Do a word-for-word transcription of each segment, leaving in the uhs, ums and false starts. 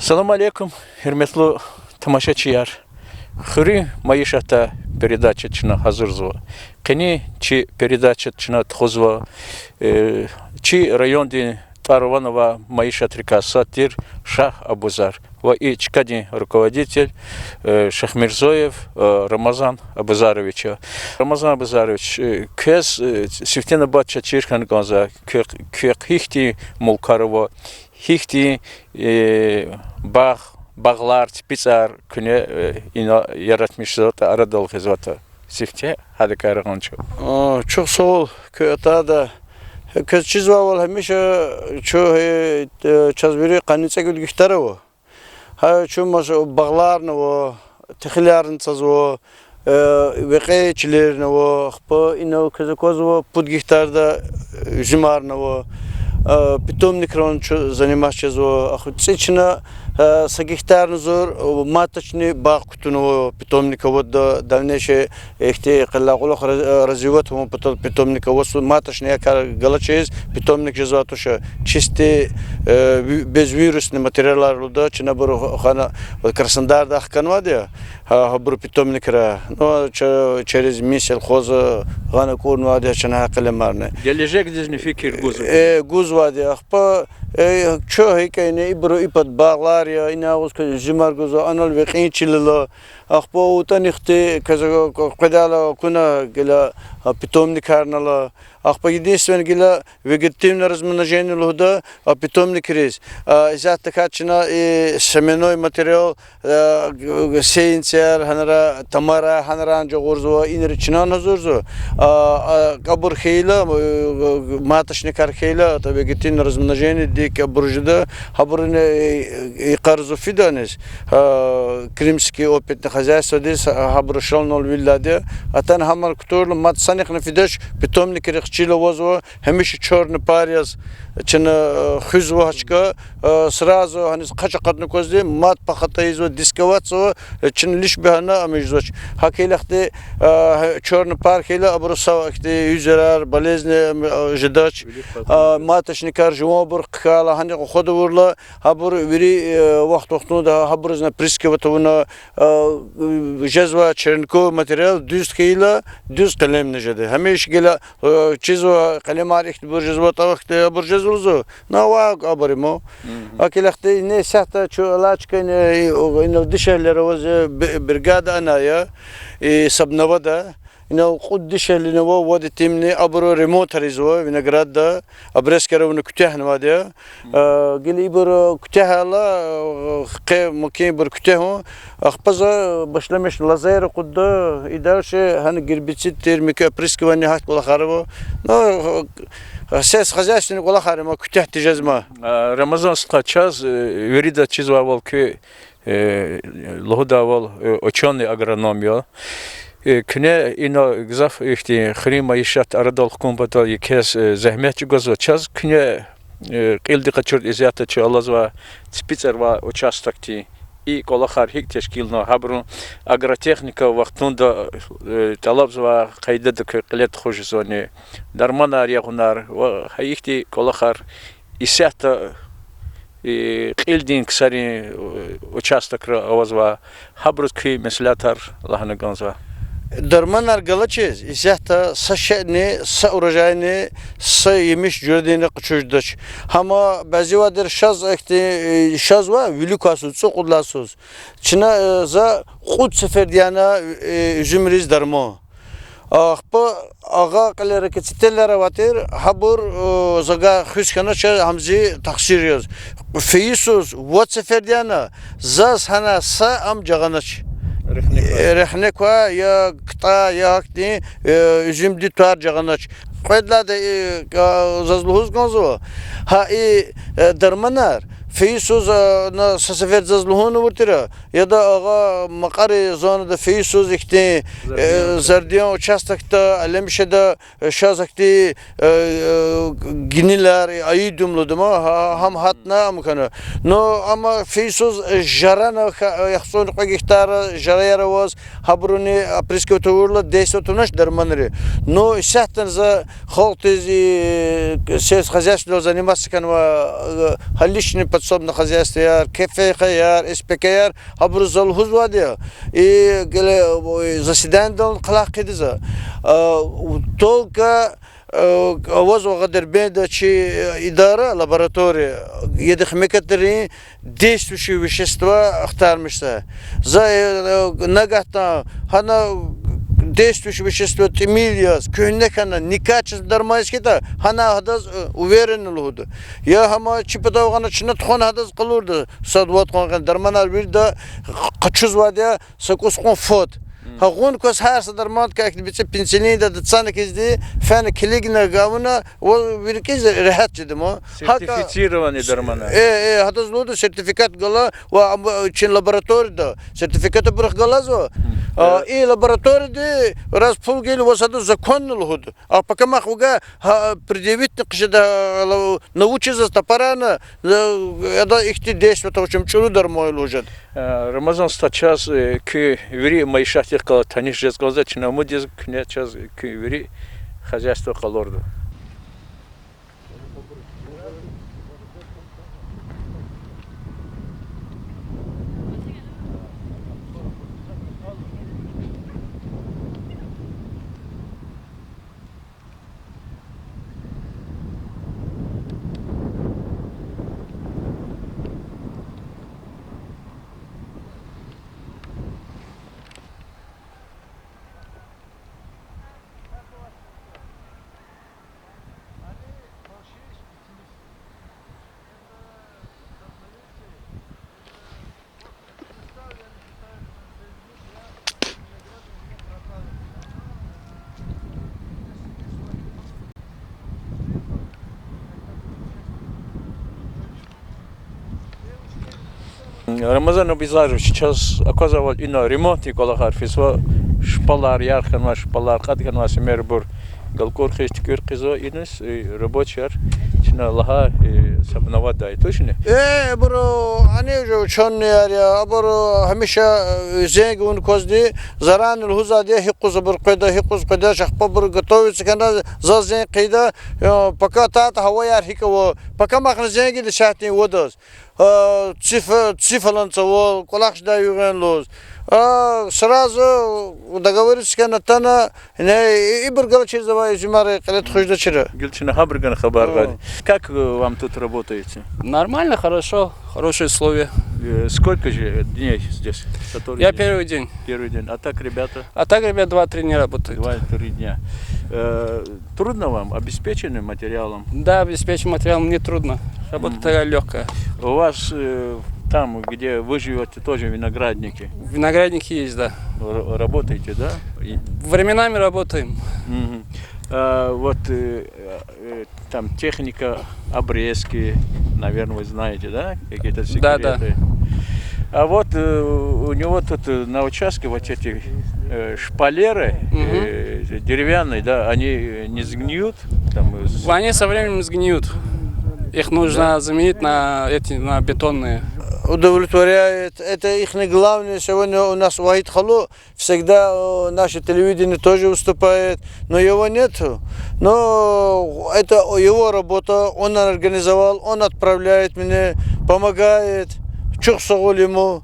Салам алейкум, гьуьрметлу тамашачияр! Хуьруьн майишатдай передача чна гьазурзава. Къенин чи передача чна тухузва, э, чи райондин тӀвар-ван авай майишатрикай сад тир Шагь-Абузар ва и чкадин руководитель, э, Шихмирзоев, э, Рамазан Абузарович я. Рамазан Абузарович, э, квез, э, сифте нубатда чир хьана кӀанзава, кве, квехъ гьихьтин мулкар ава, гьихьтин, э, багъ, багълар, ципицӀар куьне, э, ина яратмишзаватӀа, арадал гъизватӀа. Сифте гьадакай рагъан чун. А, чухсагъул, куь атайда. Квез чизвайвал, гьамиша чун, э, чаз вири къанни цӀекӀуьд гектар ава. Гьа чун маса багъларни ава, техилярни цазва, э, векьей чилерни ава, ахпа ина квез аквазва пуд гектарда, э, уьзуьмарни ава, э, питомникран чун заниматься жезва, ахпа цӀи чна, э, са гектарни зур, э, маточный багъ кутунва, питомник аватӀа, дальнейший ихьтин къеллай кьулухъ раз-, развивать авун патал питомник аватӀа, маточный я кар галачиз, питомник жезвай туш, чисто, э, ви-, безвирусный материалар лугьуда, чна абур хана, вот Краснодарда хканвайди я, гьа, гьабуру питомникра. Ну, ч-, через Минсельхоз гъана кӀурнавайди я чна гьа къелемарни. Гележегдизни фикир гуз. Э, гузвайди я, ахпа, э, чун гьикӀ яни, ибуру и пад багълар я, ина агъуз квез уьзуьмар гузва, анал векьин чил ала, ахпа УтӀани хьтин квез къведайла акуна гила, а, питомникарни ала. Ахпа единственный гила вегетативное размножение лугьуда, а, питомникриз. А, исятда тахьайтӀа чна и семенной материал, а, сеянцаяр, гьанра тамара, гьанрани жагъурзава, инра чна гьазурзава. А, а, абур хьайила, э, маточникар хьайила, это вегетативное размножениедик абур жеда, гьабурни, э, йикъарзава фиданиз, а, Крымский опытный хозяйстводиз, а, гьабуру шалнал виллади. Атана гьамар кутурла мад санихъни фидач, питомникрихъ чил авазва, гьамиша черный пар яз чна, э, хуьзва гьа чка, э, сразу гьаниз къачун акъатна квазди, мад пахота ийизва, дисковаться ийизва, э, чна лишь бы гьана ам ийизвач. ГьакӀ хьайила ахьтин, э, черный пар хьайила абуру са ихьтин юзерар, болезни, э, жедач. А, маточникар жуванбур хъхьайла, гьаник ухода авурла, гьабур вири, э, вахт-вахтунда гьабурузни опрыскивать авуна, э, жезвай черенковый материал дуьз хьайила, дуьз къелемни жеда. Гьамиша гила, э, чизва къелемар ихьтинбур жезва, тӀавахьтин абур жезва лугьузва. Навай абур я ман. ГьакӀ хьайила ахьтин ина исятда чун алай чка ина, и, о, ина дишегьлияр аваз, э, б-, бригада ана я, и Сабнавада. Ина кьуд дишегьли ава, вад итимни, абуру ремонтар ийизва виноградда, обрезкар авуна куьтягьнавайди я. Э, гила ибур куьтягьайла, э, къе мумкин ибур куьтягьун. Ахпа за башламишна лазер акъудда, и дальше гьана гербицид тир, муькуь опрыскивание, гьахьтин кӀвалахар ава. Ну, э, сельскохозяйственный кӀвалахар я ман, куьтягь тежезмай. А, Рамазан стха, чаз, э, вирида чизвайвал куь, э, лугьудайвал, э, учёный агроном я. Э, куьне ина гзаф ихьтин хуьруьн майишат арадал хкун патал екез, э, зегьмет чӀугвазва. Чаз куьне, э, кьилди къачуртӀа, исятда чун алазвай ципицӀер авай участокдин и кӀвалахар гьикӀ тешкилнава, гьабурун агротехника вахтунда, э, тӀалабзавай къайдада куь кьиле тухуз жезвани, дарманар, ягъунар ва гьа ихьтин кӀвалахар исятда, э, кьилдин ксарин, э, участокра авазва, гьабуруз куь меслятар лагьана кӀанзава. Дарманар галачиз исятда са шейни, са урожайни, са емиш жуьредини къачуз жедач. Гьама бязивайди шаз ихьтин, э, шазва вилик квайсуз, цӀукьуд лагьай йисуз. Чна, э, за кьуд сеферда яна, э, уьзуьмриз дарман. Ахпа агъа кьилера ки цителар авай тир, гьабур, э, завай хуьз хьанач, гьам зи тахсир яз. Фейи йисуз вад сеферда яна, заз гьана са ам жагъанач. Рехне квай. Э, рехне квай, я ктӀа, я гьахьтин, э, уьзуьмдин твар жагъанач. Кьвед лагьайди, э, а, заз лугьуз кӀанзава, гьа и, э, дарманар фейи йисуз, э, на са сеферда заз лугьун авуртӀа, яда агъа Макьарин зонада фейи йисуз ихьтин, э, Зардиян участокда, Алемшеда, э, шаз ахьтин, э, э, гнилар, оидиум лугьуда ман, гьа-, гьам гьатна ам хьана. Ну, амма фейи йисуз, э, жарана, ха-, яхцӀурни кьве гектара жараяр аваз, гьабуруни опрыскивать авурла, действовать авунач дарманри. Ну, исятда за халкьдиз, э, сельскохозяйстводал заниматься хьанвай, э, гьа личный подсобное хозяйствояр, КФХ-яр, СПК-яр, гьабуруз за лугьузвайди я. И геле, ой, заседаниедал хълагь хъийида за. А, только, э, авазва гьа Дербентда чи, э, идара, лаборатория, яда химикатрин действующие вещества ахтармишзава. За, э, нагагьдан гьана действующие вещества тӀимил яз, куьгьне хьана, некачественный дарман яз хьайитӀа, гьана гьадаз, э, уверенно лугьуда. Я гьама чи патав гъана чна тухвана гьадаз къалурда, сад-вад къван гъана дарманар вирида къачузвайди я са кӀус кьван фад. Гьа гъун кваз гьар са дармандикай ихьтин бицӀи пенициллиндал цана хьизди, фена килигна гавуна, ва ви рикӀиз регьят жеда ман. ГьакӀ Сертифицированный дарманар. Э, э, гьадаз лугьуда сертификат гала, ва ам, чи лабораторияда сертификат абурухъ галазва. А, э, и лабораторияди раз пул гайила ваз гьадаз законно лугьуда. А пакамахъ вугай, гьа, предъявитни хъжеда, научиз заз тапарарна, э, ада ихьтин действие тавуч, чӀуру дарман я лугьуз жеда. Э, Рамазан стха, чаз, э, куь вири майишатдихъ галаз таниш жез кӀанзава, чна умуд ийизва куьне чаз куь вири хозяйство къалурда. Рамазан Абизарович, чаз аквазвайвал, ина ремонтдин кӀвалахар физва, шпалар, ярх хьанвай шпалар, кьатӀ хьанвай семербур галкӀур хъийиз, туькӀуьр хъийизва, иниз, э, рабочияр чна лагьай, э, Сабнавадай, тушни? Э, абуру, они уже учёныеяр я, абуру гьамиша, э, зенг авун квазди, заранее лугьузвайди я, гьикьван абур къведа, гьикьван къведа, ахпа абур готовиться хьана, заз зенг хъийида, э, пока тахьайтӀа гьаваяр гьикӀ ава, пакамахъни зенг ийида исятда вад лагьайди. А, циф-, цифалан цавал, кӀвалах жедай югъ я лугьуз. А, сразу договориться хьана атана, не, и-, ибур галачирзавай изюмар кьиле тухуз жедачир. Гила чна гьабурукай хабар гъайда. Как, э, вам тут работается? Нормально, хорошо, хорошие условия. Э, сколько же дней здесь сотрудничаете? Я первый день. Первый день. А так ребята? А так ребят два-три дня работают. Два-три дня. Э, трудно вам? Обеспечены материалом? Да, обеспечен материалом, не трудно. Работа такая лёгкая. У вас, э, там, где вы живёте, тоже виноградники? Виноградники есть, да. Р-, работаете, да? И временами работаем. Мгм. А, вот, э, э, там техника, обрезки, наверное, вы знаете, да? Какие-то секреты. Да, да. А вот, э, у него тут, э, на участке вот эти, э, шпалеры, э, деревянные, да, они, э, не сгниют? Там, э, с- Они со временем сгниют. Их нужно заменить на эти, на бетонные. Удовлетворяет. Это ихний главный сегодня у нас Вагьид халу. Всегда, э, наше телевидение тоже выступает, но его нету. Но это его работа, он организовал, он отправляет мне, помогает. Чухсагъул ему.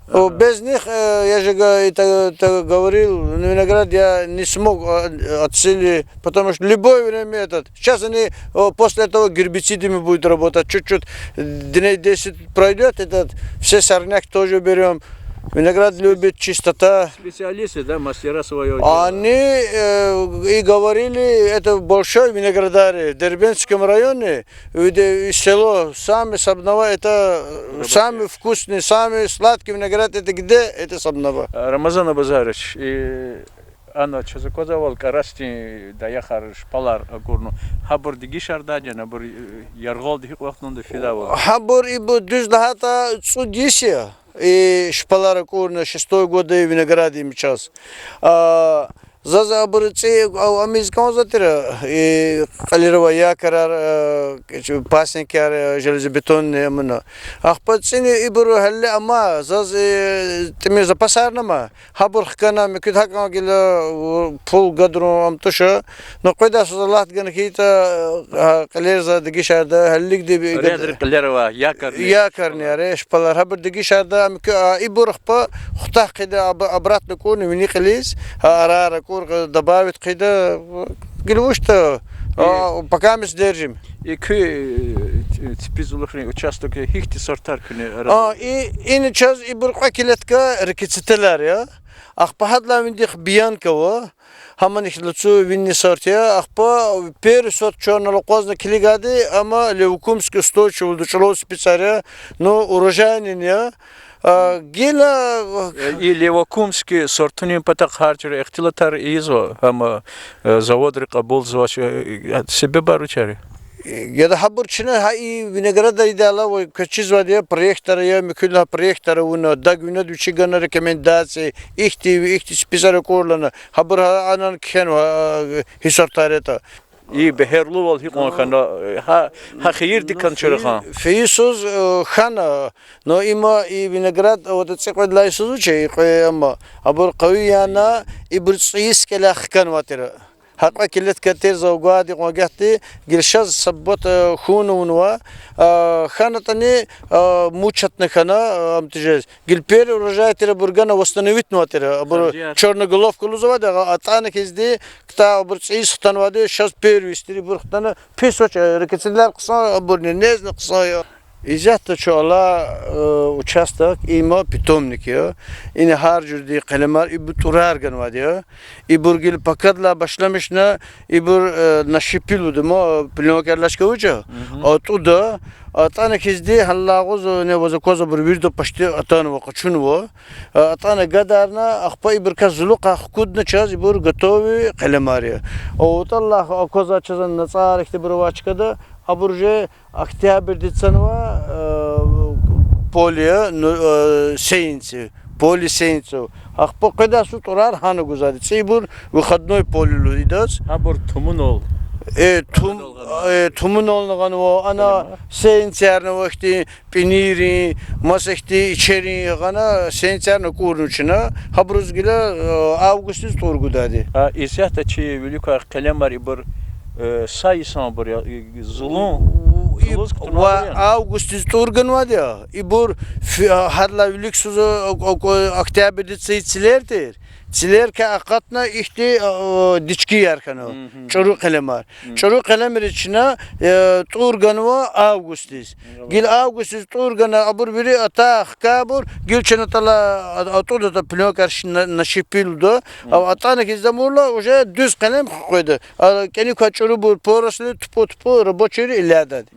Э, без них, э, я же га-, это, это говорил, виноград я не смог, э, от силы, потому что любое время этот, сейчас они, э, после этого гербицидами будут работать, чуть-чуть, дней десять пройдёт, этот, все сорняк тоже уберём. Виноград любит чистота. Специалисты, да, мастера своего дела. Они, э, и говорили, это большой виноградарь в Дербентском районе, ведь, э, и село, самый Сабнава, это, э, самый вкусный, самый сладкий виноград, это где? Это Сабнава. А, Рамазан Абазарович, и ана чаз аквазвайвал кӀарасдин даяхар, шпалар акӀурна. Гьабур дегишардайди яни, абур, э, яргъалди гьикьван вахтунда фидайвал? Гьабур ибур дуьз лагьайтӀа цӀуд йис я. И шпалар акӀурна, шестой год я виноград им чаз. А, Заз абур цӀи, а, амиз кӀанзаватӀира, и кьилер ва якорар, э, пасекаяр, э, железобетонный амуна. Ахпа цӀини ибур гьелелиг ама, заз, э, тӀимил запасарни ама. Гьабур хкана, муькуьд гьакӀан гила, э, пул гадарун ам туш. Ну, къведай йисуз Аллагьди гана хьайитӀа, э, кьилер за дегишарда, гьелелигди би-, Ред кьилер ава, якорный. Якорныйяр, э, шпалер. Гьабур дегишарда, ам ку-, а, ибур ахпа хутахъ хъийида, об-, обратно кӀурна вини кьилиз, а, арара кӀур, э, добавить хъийида, э, гила вучда, э, покамес держим. И куь, э, ципицӀулухрин участокда гьихьтин сортар куьне арадал? А, и, ина чаз ибур кьве клетка ракоцителар я. Ахпа гьадалай винидихъ Бьянка ава. Гьамни хьи лацу винни сорт я. Ахпа первый сорт чун ала акъвазна килигайди, ам Левокумский устойчивый лугьуда, чӀулав ципицӀар я, ну, урожайный я. А, гила, э, и Левокумский сортунин патахъ гьар жуьре ихтилатар ийизва, ам, э, заводри кьабулзавач, э, себебар вичар я? Яда гьабур чна гьа и виноградар ийидайла ва квез чизвайди я, проектар я, муькуьд лагьай проектар авуна, дагъ винад вичи гана рекомендация, ихьтин, ихьтин ципицӀар акӀур лагьана, гьабур гьа анал кхьенва, гьа, гьи сортар ятӀа. И бегьерлувал гьикьван хьана, гьа, гьа хийирдикай чурухан? Фейи йисуз, э, хьана, но има и виноград, вот цӀикьвед лагьай йисуз вуч я, и кьве ама, абур къавий яна, ибур цӀийи сикӀелай хканвайтӀира. Гьа кьве клетка тир за гвайди кьван гагьди, гила шаз са бат, э, хьун авунва, э, хьанатӀани, э, мучатна хьана, э, ам тежез. Гила первый урожай тир, абур гана восстановитнавайтӀира. Абур черноголовка лугьузвайди, а, атӀана хьизди, кта абур цӀийиз хтанвайди, шаз первый йис тир, ибур хтана, пис вач, э, ракоцителар хъсан, абурни незни хъсан я. Исятда чун алай, э, участок, има питомник я. Ина гьар жуьредин къелемар, ибур тӀурар ганвайди я. Ибур гила пакадилай башламишна, ибур, э, на щепи лугьуда, ма, пленкаяр лачка вуч я? АтӀуда, атӀана хьизди гьаллай агъуз, э, не ваз аквазва, абур вирида почти атанва, къачунва. Э, атӀана гадарна, ахпа ибурукай зулукьай хкудна чаз, ибур готовый къелемар я. АтӀаллахъ аквазвай чаз нацӀар ихьтинбур авай чкада, абур уже октябрдиз цанва, э, поле, ну, э, сеянцы, поле сеянцев. Ахпа къведай йисуз тӀурар гьана гузвайди. ЦӀийибур выходной поле лугьуда идаз. Гьабур тумунал. Э, тум-, э, тумунални гъанва, ана сеянцарни ава ихьтин, пӀинийрин, маса ихьтин ичерин гъана сеянцарни акӀурна чна. Гьабуруз гила, э, августдиз тӀур гудайди. А, исятда чи вилик квай къелемар ибур, э, са йисанбур я, э, зулун, зулуз кутунвайбур я? Августдиз тӀур ганвайди я. Ибур фи-, а, гьадалай вилик йисуз, а, а, а, октябрдиз цӀийи цилер тир. Цилерикай акъатна ихьтин, а, а, дичкияр хьана. ЧӀуру къелемар. ЧӀуру къелемриз чна, э, тӀур ганва августдиз. Гила августдиз тӀур гана, абур вири атай хкайбур, гила чна атӀана, а, атӀудатӀа пленкаяр ш-, на, на щепи лугьуда, а, атӀана хьиз амурла уже дуьз къелем хкведа. А, кӀаник квай чӀурубур, поросли, тупӀу-тупӀу рабочийри илядайди.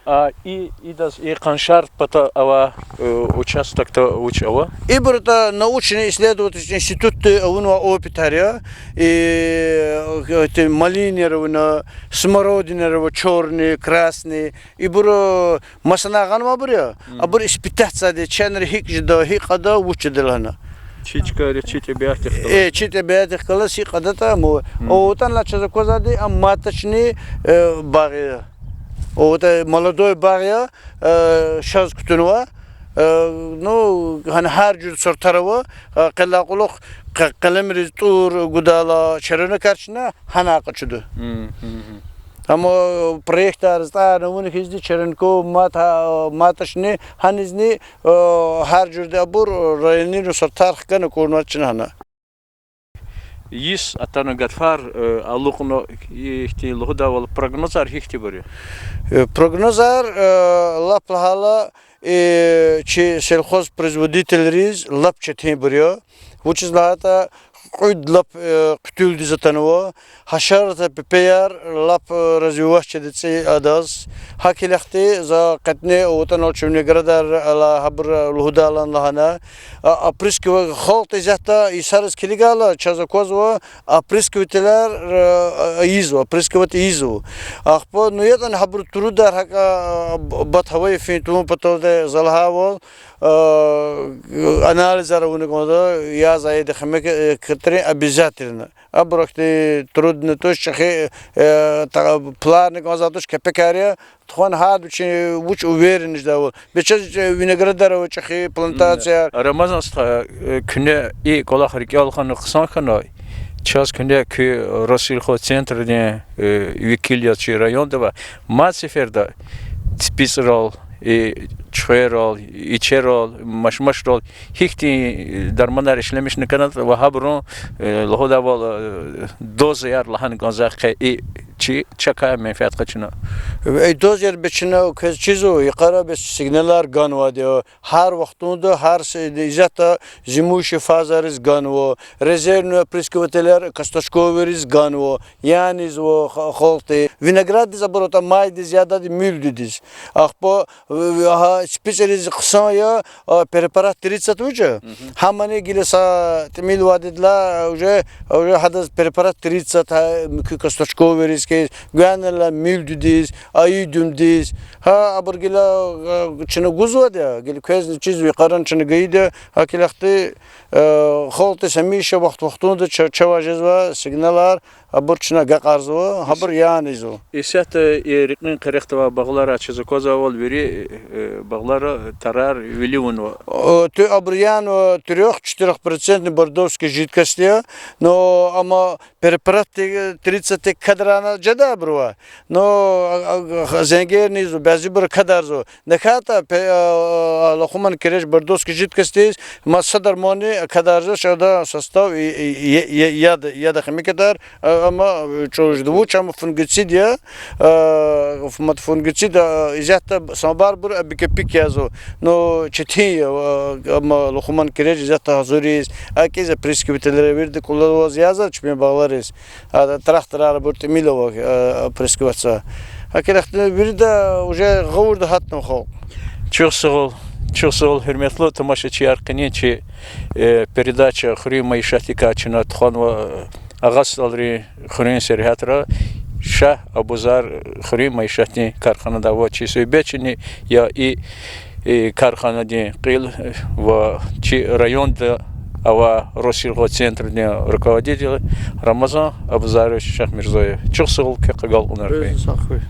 А и, идаз и къаншар пата авай, э, участокда вуч ава? ИбуртӀа научно-исследовательский институтди авунвай опытар я, и, э, эти малинаяр авуна, смородинаяр ава, чёрный, красный. Ибур, э, масанай гъанвайбур я, абур испытать ийизвайди, чанри гьикӀ жеда, гьикӀ кьада, вуч жеда лагьана. Чи чкайри, чи тӀебиатдихъ галаз. Э, чи тӀебиатдихъ галаз гьикӀ кьадатӀа, ам. АтӀанлай чаз аквазвайди, ам маточный, э, багъ я. АтӀа молодой багъ я, э, шаз кутунва. Э, ну, гьана гьар жуьре сортар ава, э, къелай кьулухъ къе-, къелемриз тӀур гудайла черенок къачуна гьанай къачуда. Амма проектар, зтӀарни авуна хьизди черенков, мат-, маточный, гьанизни, э, гьар жуьреди абур районный сортар хкана акӀурнавайди чна гьана. Йис атана, гатфар, э, алукьна, ихьтин лугьудайвал, прогнозар гьихьтинбур я? Э, прогнозар, э, лап лагьайла, э, чи сельхозпроизводительриз лап четинбур я. Вучиз лагьайтӀа кьуьд лап, э, хъуьтуьлдиз атанва, гьашаратар, пепеяр лап, э, развивать жеда цӀи адаз. ГьакӀ хьайила за кьетӀен аватӀани чи виноградар алай гьабур лугьудайлан лагьана. А, опрыскивать, халкьди исятда йисариз килигайла, чаз аквазва, опрыскивателар, э, ийизва, опрыскивать ийизва. Ахпа, ну, ятӀани гьабурун турудар гьакӀ, э, б-, бат гьава я фин тавун паталди за лагьайвал, э, анализар авуна кӀанда, яз айдин химик-, э, Трин обязательно. Абур ахьтин трудно туш, чӀехи, э, та-, платный кӀанзавайди туш, кепекар я. Тухвана гьарда вичин вуч уверенность жедайвал. Бес чаз, э, виноградар ава, чӀехи плантацияр. Рамазан стха, э, куьне и кӀвалах рикӀел хьана хъсан хьана, чаз куьне куь Россельхозцентрдин, э, векил яз чи районда ва мад сеферда ципицӀрал, и чуьхверал, ичерал, машмашрал гьихьтин дарманар ишлемишна кӀанатӀа ва гьабурун, э, лугьудайвал, э, дозаяр лагьана кӀанзавай къе и чи чакай менфят къачуна. Э, дозаяр бес чна квез чизва, йикъара бес сигналар ганвайди я. Гьар вахтунда, гьар се-, исятда зимующий фазайриз ганва, резервный опрыскивателар косточковыйриз ганва, янизва ха-, халкьди. Винограддиз абур атӀа майдиз, ядадиз, муьлдудиз. Ахпа, э, гьа, ципицӀриз хъсан я, а, препарат тридцать вуч я? Гьамани гила са тӀимил вадидилай уже, уже гьадаз препарат тридцать, гьа, муькуь косточковыйриз хьиз, гуьгъуьнилай муьлдудиз, оидиумдиз. Гьа, абур гила, э, чна гузвайди я, гила квезни чизва, йикъарани чна гайиди я, гьакӀ хьайила ахьтин, э, халкьдиз гьамиша вахт-вахтунда ча-, чавай жезва сигналар, абур чна агакьарзава, гьабур янизва. Исятда и рекьин къерехда авай багълара чаз аквазвайвал вири, э, багълара тарар вили авунва. Э, ту-, абур янва трёх-четырёхпроцентный бордовский жидкость я, но амма препарат тридцать кадрани жеда абурувай. Но, а, а, зенгерни ийизва, бязибуру кадарзава. НехъятӀа пе-, а, а, лохуман киреш бордовский жидкостьдиз, маса дарманни кадарзава, чада состав и, и, я-, я-, яд, яд химикатар, а, амма чӀуру жеда. Вуч, амма фунгицид я, а, ф-, мад фунгицид, а, исятда самобарбур абикепик язва. Но четин я, а, амма лохуман киреш исятда гьазуриз, акӀиз опрыскивателар вирида кӀулаваз язва чпин багълариз. А, тракторар абур тӀимил ава, а, опрыскиваться. ГьакӀ хьайила ахьтин вирида уже гъавурда гьатнава халкь. Чухсагъ хьуй, чухсагъ хьуй, гьуьрметлу тамашачияр, къенин чи, э, передача хуьруьн майишатдикай чна тухванва, э, Агъа СтӀалрин хуьруьн сергьятра, Шагь Абузар хуьруьн майишатдин карханадай ва чи суьгьбетчини я и, и карханадин кьил ва чи районда авай Россельхозцентрдин руководитель Рамазан Абузарович Шахмирзоев. Чухсагъ хьуй, квехъ агалкьунар хьуй. Сагъ хьуй.